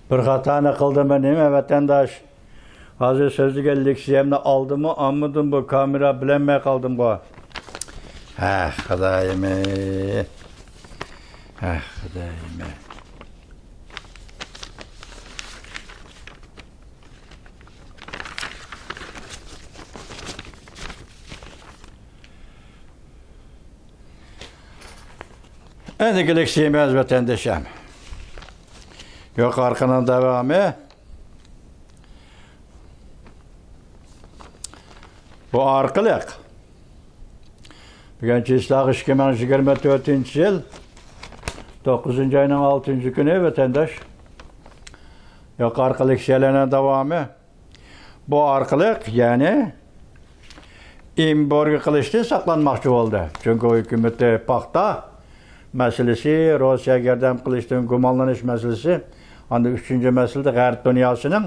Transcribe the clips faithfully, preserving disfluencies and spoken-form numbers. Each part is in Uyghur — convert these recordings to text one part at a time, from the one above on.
بىر خاتانى قىلدىممۇ نېمە، ۋەتەنداش؟ ھازىر سۆزلىگەن لېكسىيەمنى ئالدىمۇ، ئالمىدىممۇ، بۇ كامېرا بىلەلمەي قالدىمغۇ. ھە، خۇدايىم. ھە، خۇدايىم. ئەندىكى لېكسىيەمىز، ۋەتەندىشىم، يۇقىرىقىنىڭ داۋامى. بۇ ئارقىلىق بۈگۈن چىسلاغ ئىككى مىڭ يىگىرمە تۆتىنچى يىل توققۇزىنچى ئاينىڭ ئالتىنچى كۈنى، ۋەتەنداش. يۇقىرىقى لېكسىيەلەرنىڭ داۋامى. بۇ ئارقىلىق، يەنى، ئېمبارگو قىلىشتىن ساقلانماقچى بولدى. جۇڭگو ھۆكۈمىتى پاختا مەسىلىسى، روسىيەگە ياردەم قىلىشتىن گۇمانلىنىش مەسىلىسى، ئاندىن ئۈچىنچى مەسىلىدە غەرب دۇنياسىنىڭ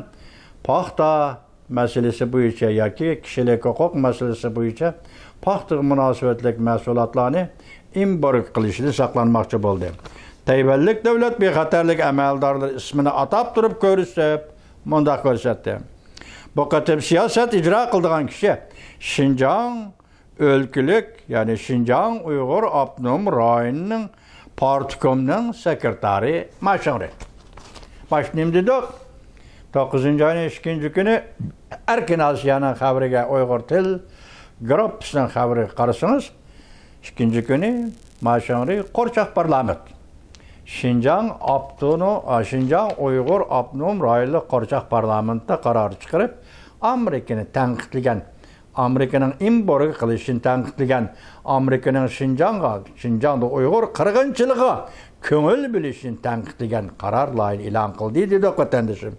پاختا مەسىلىسى بويىچە ياكى كىشىلىك ھوقۇق مەسىلىسى بويىچە پاختىغا مۇناسىۋەتلىك مەھسۇلاتلارنى ئېمبارگو قىلىشتىن ساقلانماقچى بولدى. تەيۋەنلىك دۆلەت بىخەتەرلىك ئەمەلدارلىرى ئىسمىنى ئاتاپ تۇرۇپ كۆرسىتىپ، مۇنداق كۆرسەتتى. بۇ قېتىم سىياسەت ئىجرا قىلىدىغان كىشى شىنجاڭ ئۆلكىلىك، يەنى شىنجاڭ ئۇيغۇر ئاپتونوم رايونىنىڭ پارتكومنىڭ سېكرېتارى ما شىڭرۇي. باشتا نېمە دېدۇق؟ توققۇزىنچى ئاينىڭ ئىككىنچى كۈنى ئەركىن ئاسىيانىڭ خەۋىرىگە، ئۇيغۇر تېلېگرافىسىنىڭ خەۋىرىگە قارىسىڭىز، ئىككىنچى كۈنى ما شىڭرۇي قورچاق پارلامېنت، شىنجاڭ ئاپتونو-، ئا، شىنجاڭ ئۇيغۇر ئاپتونوم رايونلۇق قورچاق پارلامېنتتا قارار چىقىرىپ، ئامېرىكىنى تەنقىدلىگەن، ئامېرىكىنىڭ ئېمبارگو قىلىشىنى تەنقىدلىگەن، ئامېرىكىنىڭ شىنجاڭغا، شىنجاڭدا ئۇيغۇر قىرغىنچىلىقىغا كۆڭۈل بۆلۈشىنى تەنقىدلىگەن قارار لايىھىنى ئېلان قىلدى دېدۇق، ۋەتەندىشىم.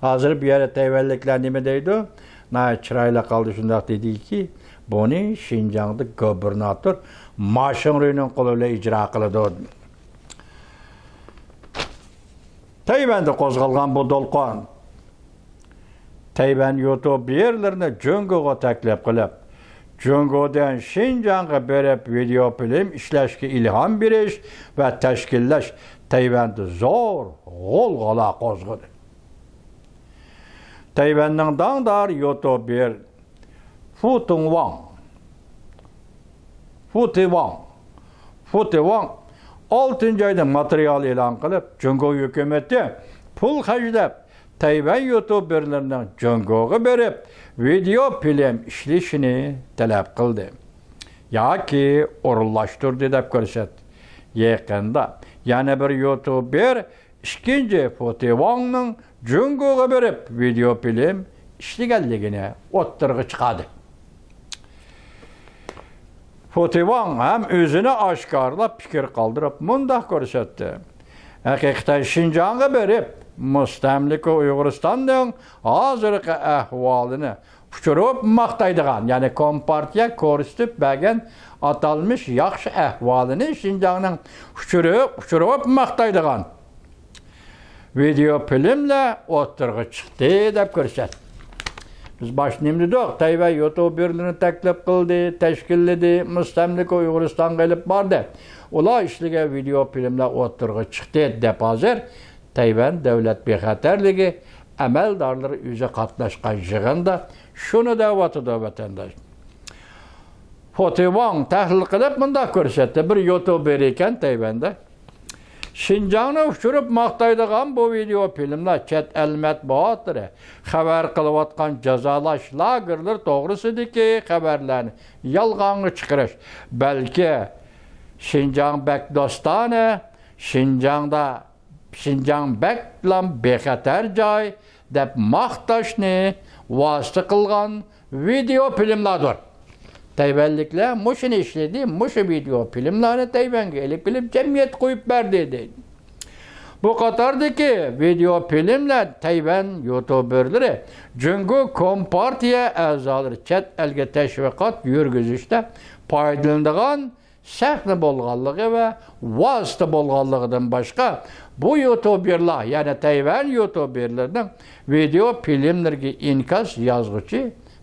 ھازىر بۇ يەردە تەيۋەنلىكلەر نېمە دەيدۇ؟ ناھايىتى چىرايلىق ھالدا شۇنداق دېدىكى، بۇنى شىنجاڭدا گۇبېرناتور ما شىڭرۇينىڭ قولى بىلەن ئىجرا قىلىدۇ. تەيۋەندە قوزغالغان بۇ دولقۇن تەيۋەن يۇتۇبېرلىرىنى جۇڭگوغا تەكلىپ قىلىپ، جۇڭگودىن شىنجاڭغا بېرىپ ۋىدېئو فىلىم ئىشلەشكە ئىلھام بېرىش ۋە تەشكىللەش تەيۋەندە زور غۇلغۇلا قوزغىدى. تەيۋەننىڭ داڭدار يۇتۇبېر فۇ تۇڭ ۋاڭ، فۇ تى ۋاڭ، فۇ تى ۋاڭ ئالتىنچى ئايدا ماتېرىيال ئېلان قىلىپ، جۇڭگو ھۆكۈمىتى پۇل خەجلەپ، تەيۋەن يۇتۇبېرلىرىنىڭ جۇڭگوغا بېرىپ، ۋىدېئو فىلىم ئىشلىشىنى تەلەپ قىلدى ياكى ئورۇنلاشتۇردى دەپ كۆرسەتتى. يېقىندا يەنە بىر يۇتۇبېر ئىككىنچى فۇ تى ۋاڭنىڭ جۇڭگوغا بېرىپ ۋىدېئو فىلىم ئىشلىگەنلىكىنى ئوتتۇرىغا چىقاردى. فۇ تى ۋاڭ ھەم ئۆزىنى ئاشكارىلاپ پىكىر قالدۇرۇپ مۇنداق كۆرسەتتى. ھەقىقەتەن شىنجاڭغا بېرىپ مۇستەملىكە ئۇيغۇرىستاننىڭ ھازىرقى ئەھۋالىنى ئۇچۇرۇپ ماختايدىغان، يەنى كومپارتىيە كۆرسىتىپ بەرگەن ئاتالمىش ياخشى ئەھۋالىنى شىنجاڭنىڭ ئۇچۇرۇپ، ئۇچۇرۇپ ماختايدىغان ۋىدېئو فىلىملەر ئوتتۇرىغا چىقتى دەپ كۆرسەتتى. بىز باشتا نېمە دېدۇق؟ تەيۋەن يۇتۇبېرلىرىنى تەكلىپ قىلدى، تەشكىللىدى، مۇستەملىكە ئۇيغۇرىستانغا ئېلىپ باردى. ئۇلار ئىشلىگەن ۋىدېئو فىلىملەر ئوتتۇرىغا چىقتى دەپ ھازىر تەيۋەن دۆلەت بىخەتەرلىكى ئەمەلدارلىرى ئۆزى قاتناشقان يىغىندا شۇنى دەۋاتىدۇ، ۋەتەنداش. فۇ تى ۋاڭ تەھلىل قىلىپ مۇنداق كۆرسەتتى، بىر يۇتۇبېر ئىكەن تەيۋەندە. شىنجاڭنى ئۇچۇرۇپ ماختايدىغان بۇ ۋىدېئو فىلىملار چەت ئەل مەتبۇئاتلىرى خەۋەر قىلىۋاتقان جازالاش لاگېرلىرى توغرىسىدىكى خەۋەرلەرنى يالغانغا چىقىرىش، بەلكى شىنجاڭ بەك دوستانە، شىنجاڭدا شىنجاڭ بەكلا بىخەتەر جاي دەپ ماختاشنى ۋاسىتە قىلغان ۋىدېئو فىلىملاردۇر. تەيۋەنلىكلەر مۇشۇنى ئىشلىدى، مۇشۇ ۋىدېئو فىلىملارنى تەيۋەنگە ئېلىپ كېلىپ جەمئىيەتكە قويۇپ بەردى، دەيدۇ. بۇ قاتاردىكى ۋىدېئو فىلىملەر تەيۋەن يۇتۇبېرلىرى جۇڭگو كومپارتىيە ئەزالىرى چەت ئەلگە تەشۋىقات يۈرگۈزۈشتە پايدىلىنىدىغان سەھنە بولغانلىقى ۋە ۋاسىتە بولغانلىقىدىن باشقا، بۇ يۇتۇبېرلار، يەنى تەيۋەن يۇتۇبېرلىرىنىڭ ۋىدېئو فىلىملىرىگە ئىنكاس يازغۇچى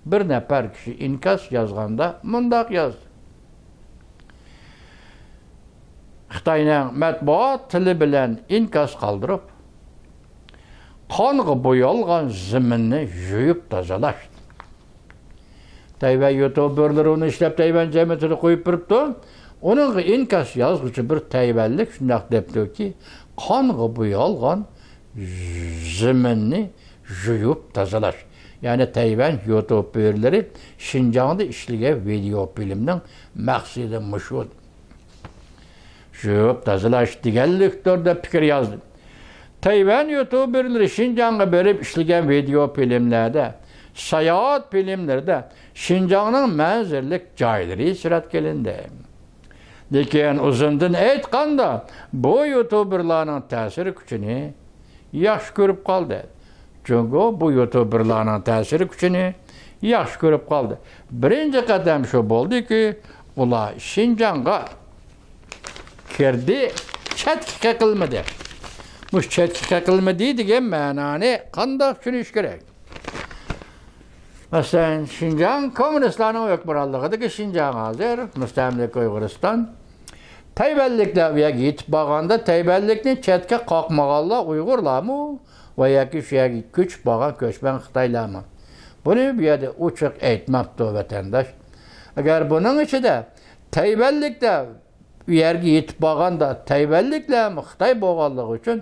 بىر نەپەر كىشى ئىنكاس يازغاندا مۇنداق يازدى: خىتاينىڭ مەتبۇئات تىلى بىلەن ئىنكاس قالدۇرۇپ، قانغا بويالغان زېمىننى يۇيۇپ تازىلاش. تەيۋەن يۇتۇبېرلىرى ئۇنى ئىشلەپ، تەيۋەن جەمئىيىتىدە قويۇپ بېرىپتۇ. ئۇنىڭغا ئىنكاس يازغۇچى بىر تەيۋەنلىك شۇنداق دەپتۇكى، قانغا بويالغان زېمىننى يۇيۇپ تازىلاش. يەنى تەيۋەن يۇتۇبېرلىرى شىنجاڭدا ئىشلىگەن ۋىدېئو فىلىمنىڭ مەقسىتى مۇشۇ. يۇيۇپ تازىلاش دېگەنلىكتۇر دەپ پىكىر يازدى. تەيۋەن يۇتۇبېرلىرى شىنجاڭغا بېرىپ ئىشلىگەن ۋىدېئو فىلىملەردە، ساياھەت فىلىملىرىدە شىنجاڭنىڭ مەنزىرىلىك جايلىرى سۈرەتكە ئېلىندى. لېكىن ئۇزۇندىن ئېيتقاندا، بۇ يۇتۇبېرلارنىڭ تەسىر كۈچىنى ياخشى كۆرۈپ قالدى. جۇڭگو بۇ يۇتۇبېرلارنىڭ تەسىر كۈچىنى ياخشى كۆرۈپ قالدى. بىرىنچى قەدەم شۇ بولدىكى، ئۇلار شىنجاڭغا كىردى، چەتكە قېقىلمىدى. مۇشۇ چەتكە قېقىلمىدى دېگەن مەنانى قانداق چۈشىنىش كېرەك؟ مەسىلەن، شىنجاڭ كوممۇنىستلارنىڭ ھۆكۈمرانلىقىدىكى شىنجاڭ ھازىر مۇستەملىكە ئۇيغۇرىستان. تەيۋەنلىكلەر ئۇ يەرگە يېتىپ بارغاندا، تەيۋەنلىكنى چەتكە قاقمىغانلار ئۇيغۇرلارمۇ ۋە ياكى شۇ يەرگە كۆچۈپ بارغان كۆچمەن خىتايلارمۇ؟ بۇنى بۇ يەردە ئوچۇق ئېيتماپتۇ ۋەتەنداش. ئەگەر بۇنىڭ ئىچىدە تەيۋەنلىكلەر ئۇ يەرگە يېتىپ بارغاندا، تەيۋەنلىكلەرمۇ خىتاي بولغانلىقى ئۈچۈن،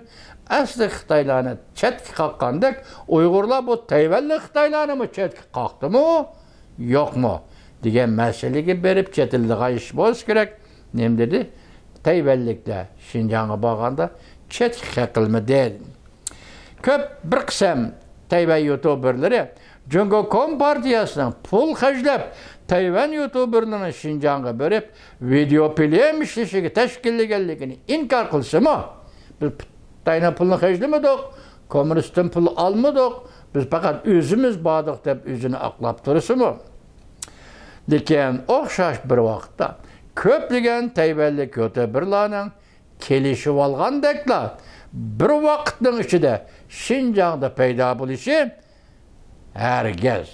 ئەسلى خىتايلارنى چەتكە قاققاندەك، ئۇيغۇرلار بۇ تەيۋەنلىك خىتايلارنىمۇ چەتكە قاقتىمۇ، يوقمۇ دېگەن مەسىلىگە بېرىپ چېتىلىدىغان ئىش بولسا كېرەك. نېمە دېدى؟ تەيۋەنلىكلەر شىنجاڭغا بارغاندا چەتكە قېقىلمىدى. كۆپ بىر قىسىم تەيۋەن يۇتۇبېرلىرى جۇڭگو كومپارتىيەسىنىڭ پۇل خەجلەپ، تەيۋەن يۇتۇبېرلىرىنى شىنجاڭغا بېرىپ، ۋىدېئو فىلىم ئىشلىشىگە تەشكىللىگەنلىكىنى ئىنكار قىلسىمۇ، بىز خىتاينىڭ پۇلىنى خەجلىمىدۇق، كوممۇنىستتىن پۇل ئالمىدۇق، بىز پەقەت ئۆزىمىز باردۇق دەپ ئۆزىنى ئاقلاپ تۇرسىمۇ، لېكىن ئوخشاش بىر ۋاقىتتا كۆپلىگەن تەيۋەنلىك يۇتۇبېرلارنىڭ كېلىشىۋالغاندەكلا بىر ۋاقىتنىڭ ئىچىدە شىنجاڭدا پەيدا بولۇشى ھەرگىز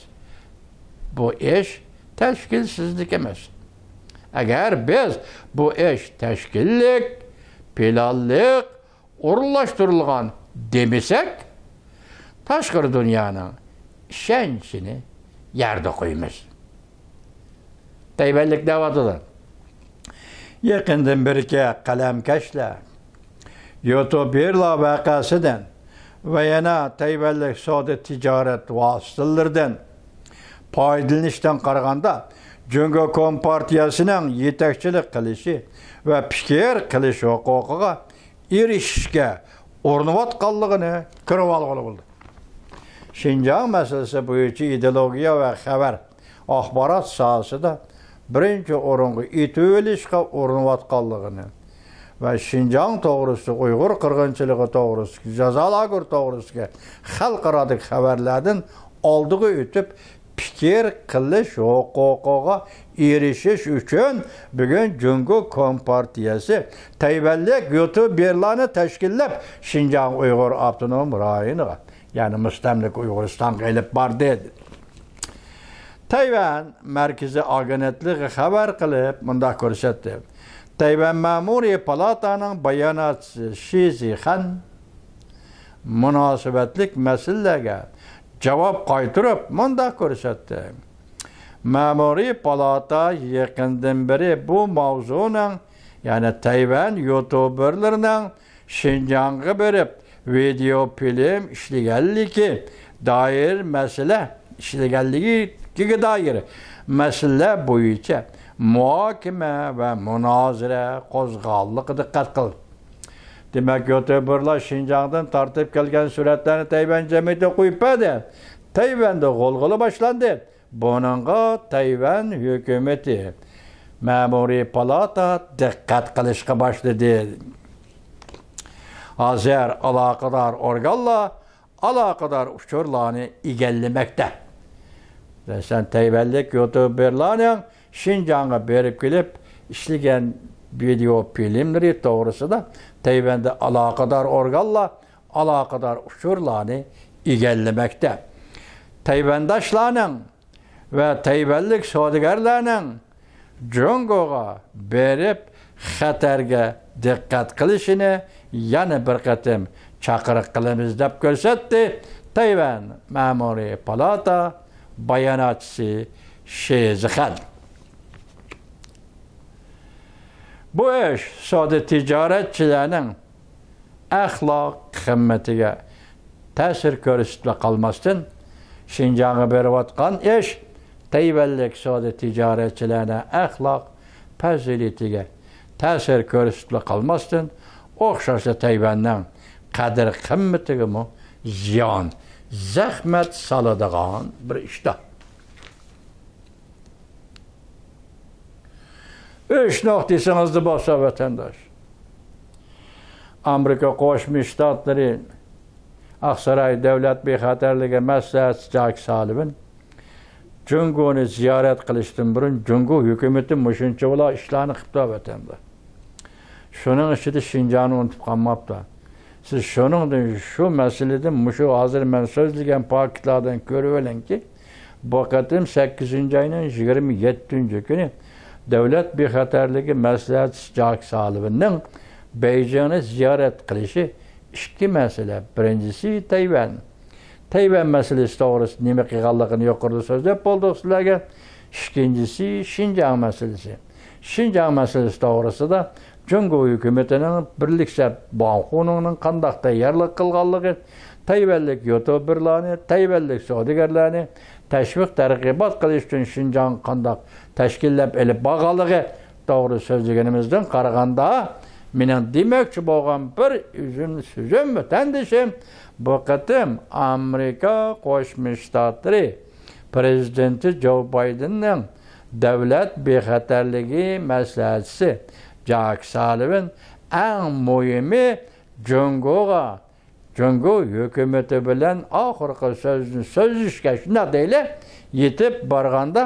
بۇ ئىش تەشكىلسىزلىك ئەمەس. ئەگەر بىز بۇ ئىش تەشكىللىك، پىلانلىق، ئورۇنلاشتۇرۇلغان دېمىسەك، تاشقىرى دۇنيانىڭ ئىشەنچىنى يەردە قويىمىز. تەيۋەنلىك دەۋاتىدۇ. يېقىندىن بېرىكى قەلەمكەشلەر يۇتۇبېرلار ۋەقەسىدىن ۋە يەنە تەيۋەنلىك سودا تىجارەت ۋاسىتىلىرىدىن پايدىلىنىشتىن قارىغاندا، جۇڭگو كومپارتىيەسىنىڭ يېتەكچىلىك قىلىشى ۋە پىكىر قىلىش ھوقۇقىغا ئېرىشىشكە ئۇرۇنۇۋاتقانلىقىنى كۆرۈۋالغىلى بولىدۇ. شىنجاڭ مەسىلىسى بويىچە ئىدېئولوگىيە ۋە خەۋەر، ئاخبارات ساھەسىدە بىرىنچى ئورۇنغا ئېتىۋېلىشقا ئۇرۇنۇۋاتقانلىقىنى ۋە شىنجاڭ توغرىسىدا، ئۇيغۇر قىرغىنچىلىقى توغرىسىدىكى، جازا لاگېرى توغرىسىدىكى خەلقئارادىكى خەۋەرلەردىن ئالدىغا ئۆتۈپ، پىكىر قىلىش ھوقۇقىغا ئېرىشىش ئۈچۈن بۈگۈن جۇڭگو كومپارتىيەسى تەيۋەنلىك يۇتۇبېرلارنى تەشكىللەپ، شىنجاڭ ئۇيغۇر ئاپتونوم رايونىغا، يەنى مۇستەملىكە ئۇيغۇرىستانغا ئېلىپ باردى. تەيۋەن مەركىزىي ئاگېنتلىقى خەۋەر قىلىپ مۇنداق كۆرسەتتى: تەيۋەن مەمۇرىي پالاتانىڭ باياناتچىسى شى زىخەن مۇناسىۋەتلىك مەسىلىلەرگە جاۋاب قايتۇرۇپ مۇنداق كۆرسەتتى: مەمۇرىي پالاتا يېقىندىن بېرى بۇ ماۋزۇنىڭ، يەنى تەيۋەن يۇتۇبېرلىرىنىڭ شىنجاڭغا بېرىپ ۋىدېئو فىلىم ئىشلىگەنلىكى دائىر مەسىلە، ئىشلىگەنلىكىگە دائىر مەسىلە بويىچە مۇھاكىمە ۋە مۇنازىرە قوزغىغانلىقىغا دىققەت قىلدى. دېمەك، يۇتۇبېرلار شىنجاڭدىن تارتىپ كەلگەن سۈرەتلەرنى تەيۋەن جەمئىيىتىگە قويۇپ بەردى. تەيۋەندە غۇلغۇلا باشلاندى. بۇنىڭغا تەيۋەن ھۆكۈمىتى، مەمۇرىي پالاتا دىققەت قىلىشقا باشلىدى. ھازىر ئالاقىدار ئورگانلار ئالاقىدار ئۇچۇرلارنى ئىگىلىمەكتە. مەسىلەن، تەيۋەنلىك يۇتۇبېرلارنىڭ شىنجاڭغا بېرىپ كېلىپ ئىشلىگەن ۋىدېئو فىلىملىرى توغرىسىدا تەيۋەندە ئالاقىدار ئورگانلار ئالاقىدار ئۇچۇرلارنى ئىگىلىمەكتە. تەيۋەنداشلارنىڭ ۋە تەيۋەنلىك سودىگەرلەرنىڭ جۇڭگوغا بېرىپ خەتەرگە دىققەت قىلىشىنى يەنە بىر قېتىم چاقىرىق قىلىمىز، دەپ كۆرسەتتى تەيۋەن مەمۇرىي پالاتا باياناتچىسى شى زىخەن. بۇ ئىش سودا تىجارەتچىلەرنىڭ ئەخلاق قىممىتىگە تەسىر كۆرسىتىپلا قالماستىن، شىنجاڭغا بېرىۋاتقان ئىش تەيۋەنلىك سودا تىجارەتچىلەرنىڭ ئەخلاق پەزىلىتىگە تەسىر كۆرسىتىپلا قالماستىن، ئوخشاشلا تەيۋەننىڭ قەدىر قىممىتىگىمۇ زىيان، زەخمەت سالىدىغان بىر ئىشتا. ئۈچ نۇقتىسىڭىزدا بولسا، ۋەتەنداش، ئامېرىكا قوشما شتاتلىرى ئاقساراي دۆلەت بىخەتەرلىكى مەسلىھەتچىسى جاك سالىۋىن جۇڭگونى زىيارەت قىلىشتىن بۇرۇن، جۇڭگو ھۆكۈمىتى مۇشۇنچە بالا ئىشلارنى قىپتۇ، ۋەتەنداش. شۇنىڭ ئىچىدە شىنجاڭنى ئۇنتۇپ قالماپتۇ. سىز شۇنىڭدىن، شۇ مەسىلىدىن، مۇشۇ ھازىر مەن سۆزلىگەن پاكىتلاردىن كۆرۈۋېلىڭكى، بۇ قېتىم سەككىزىنچى ئاينىڭ يىگىرمە يەتتىنچى كۈنى دۆلەت بىخەتەرلىكى مەسلىھەتچىسى جاك سالىۋىننىڭ بېيجىڭنى زىيارەت قىلىشى ئىككى مەسىلە. بىرىنچىسى تەيۋەن. تەيۋەن مەسىلىسى توغرىسىدا نېمە قىلغانلىقىنى يۇقىرىدا سۆزلەپ بولدۇق سىلەرگە. ئىككىنچىسى شىنجاڭ مەسىلىسى. شىنجاڭ مەسىلىسى توغرىسىدا جۇڭگو ھۆكۈمىتىنىڭ بىرلىكسەپ بان خۇنىڭنىڭ قانداق تەييارلىق قىلغانلىقى، تەيۋەنلىك يۇتۇبېرلارنى، تەيۋەنلىك سودىگەرلەرنى تەشۋىق تەرغىبات قىلىش ئۈچۈن شىنجاڭغا قانداق تەشكىللەپ ئېلىپ بارغانلىقى توغرا سۆزلىگىنىمىزدىن قارىغاندا، مېنىڭ دېمەكچى بولغان بىر ئۈزۈم سۆزۈم، ۋەتەندىشىم، بۇ قېتىم ئامېرىكا قوشما شتاتلىرى پرېزىدېنتى جو بايدېننىڭ دۆلەت بىخەتەرلىكى مەسلىھەتچىسى جاك سالىۋىن، ئەڭ مۇھىمى، جۇڭگوغا، جۇڭگو ھۆكۈمىتى بىلەن ئاخىرقى سۆزنى سۆزلىشىشكە، شۇنداق دەيلى، يېتىپ بارغاندا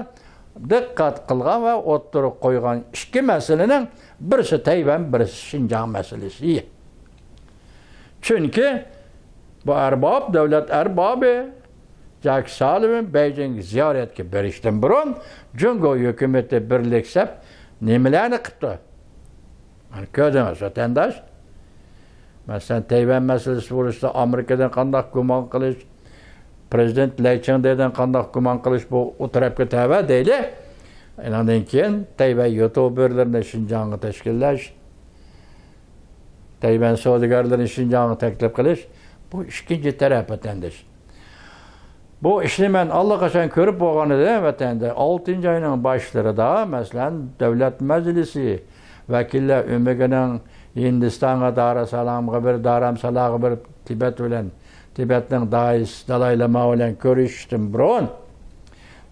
دىققەت قىلغان ۋە ئوتتۇرىغا قويغان ئىككى مەسىلىنىڭ بىرسى تەيۋەن، بىرسى شىنجاڭ مەسىلىسى. چۈنكى بۇ ئەرباب، دۆلەت ئەربابى جاك سالىۋىن بېيجىڭگە زىيارەتكە بېرىشتىن بۇرۇن جۇڭگو ھۆكۈمىتى بىرلىكسەپ نېمىلەرنى قىپتۇ؟ مانا كۆردىڭىز، ۋەتەنداش. مەسىلەن، تەيۋەن مەسىلىسى توغرىسىدا ئامېرىكىدىن قانداق گۇمان قىلىش، پرېزىدېنت لەي چىڭدېدىن قانداق گۇمان قىلىش، بۇ ئۇ تەرەپكە تەۋە دەيلى. ئۇنىڭدىن كېيىن تەيۋەن يۇتۇبېرلىرىنى شىنجاڭغا تەشكىللەش، تەيۋەن سودىگەرلىرىنى شىنجاڭغا تەكلىپ قىلىش، بۇ ئىككىنچى تەرەپ، ۋەتەنداش. بۇ ئىشنى مەن ئاللىقاچان كۆرۈپ بولغان ئىدىم، ۋەتەندە. ئالتىنچى ئاينىڭ باشلىرىدا، مەسىلەن، دۆلەت مەجلىسى ۋەكىللەر ئۆمىكىنىڭ ھىندىستانغا داراسالامغا بېرىپ، دارامسالاغا بېرىپ، تىبەت بىلەن، تىبەتنىڭ داھىيسى دالاي لاما بىلەن كۆرۈشۈشتىن بۇرۇن،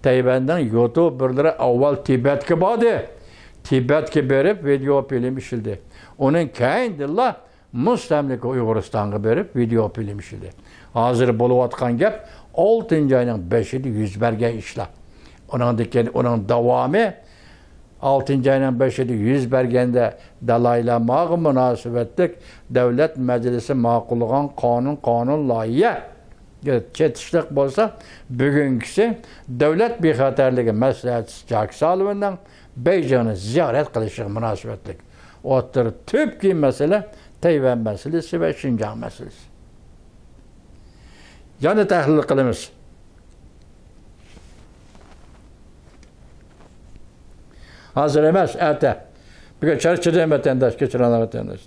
تەيۋەننىڭ يۇتۇبېرلىرى ئاۋۋال تىبەتكە باردى. تىبەتكە بېرىپ، ۋىدېئو فىلىم ئىشلىدى. ئۇنىڭ كەينىدىنلا مۇستەملىكە ئۇيغۇرىستانغا بېرىپ، ۋىدېئو فىلىم ئىشلىدى. ھازىر بولۇۋاتقان گەپ ئالتىنچى ئاينىڭ بەشىدە يۈز بەرگەن ئىشلار. ئۇنىڭدىن كېيىن ئۇنىڭ داۋامى، ئالتىنچى ئاينىڭ بەشىدە يۈز بەرگەندە دالاي لاماغا مۇناسىۋەتلىك دۆلەت مەجلىسى ماقۇللىغان قانۇن، قانۇن لايىھە چېتىشلىق بولسا، بۈگۈنكىسى دۆلەت بىخەتەرلىكى مەسلىھەتچىسى جاك سالىۋىننىڭ بېيجىڭنى زىيارەت قىلىشىغا مۇناسىۋەتلىك. ئوتتۇرا تۈپكى مەسىلە تەيۋەن مەسىلىسى ۋە شىنجاڭ مەسىلىسى. يەنە تەھلىل قىلىمىز. ھازىر ئەمەس، ئەتە. بۈگۈن چارچىدىم، ۋەتەنداش، كەچۈرۈڭلار، ۋەتەنداش.